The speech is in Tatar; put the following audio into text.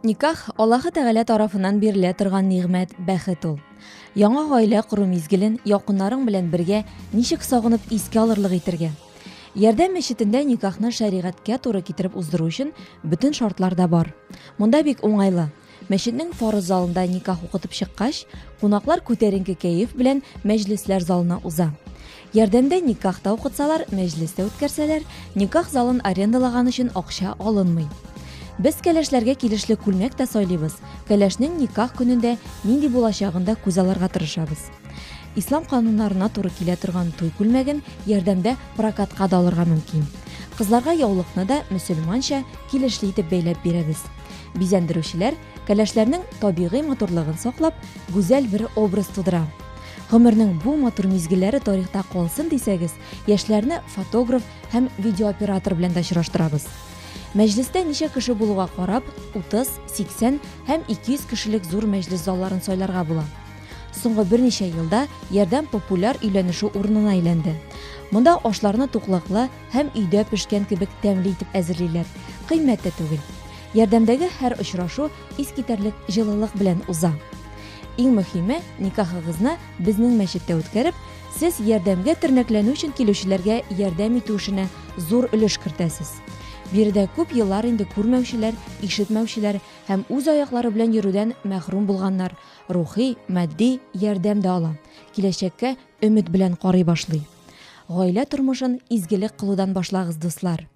Никах, Аллаһы Тәгалә тарафыннан бирелә торган нигъмәт, бәхет ул. Яңа гаилә кору мизгелен якыннарың белән бергә ничек сагынып искә алырлык итергә? Ярдәм мәчетендә никахны шәригатькә туры китереп уздыру өчен бөтен шартлар да бар. Монда бик уңайлы. Мәчетнең фарыз залында никах укытып чыккач, кунаклар күтәренке кәеф белән мәҗлесләр залына уза. Ярдәмдә никах та укытсалар, мәҗлес тә үткәрсәләр, никах залын арендалаган өчен акча алынмый. Без кәләшләргә килешле күлмәк тә сайлыйбыз, кәләшнең никах көнендә нинди булачагын да күзалларга тырышабыз. Ислам кануннарына туры килә торган туй күлмәген Ярдәмдә прокатка да алырга мөмкин. Кызларга яулыкны да мөселманча килешле итеп бәйләп бирәбез. Бизәндерүчеләр кәләшләрнең табигый матурлыгын саклап, гүзәл бер образ тудыра. Гомернең бу матур мизгелләре тарихта калсын дисәгез, яшьләрне фотограф һәм видеооператор белән дә очраштырабыз. Мәҗлестә ничә кеше булуга карап, 30, 80 һәм 200 кешелек зур мәҗлес залларын сайларга була. Соңгы берничә елда Ярдәм популяр өйләнешү урынына әйләнде. Монда ашларны туклыклы һәм өйдә пешкән кебек тәмле итеп әзерлиләр, кыйммәт тә түгел. Ярдәмдәге һәр очрашу искитәрлек җылылык белән уза. Иң мөһиме, никахыгызны безнең мәчеттә үткәреп, сез Ярдәмгә тернәкләнү өчен килүчеләргә ярдәм итү эшенә зур өлеш кертәсез. Биредә күп еллар инде күрмәүчеләр, ишетмәүчеләр һәм үз аяклары белән йөрүдән мәхрүм булганнар рухи, матди ярдәм дә ала, киләчәккә өмет белән карый башлый. Гаилә тормышын изгелек кылудан башлагыз, дуслар!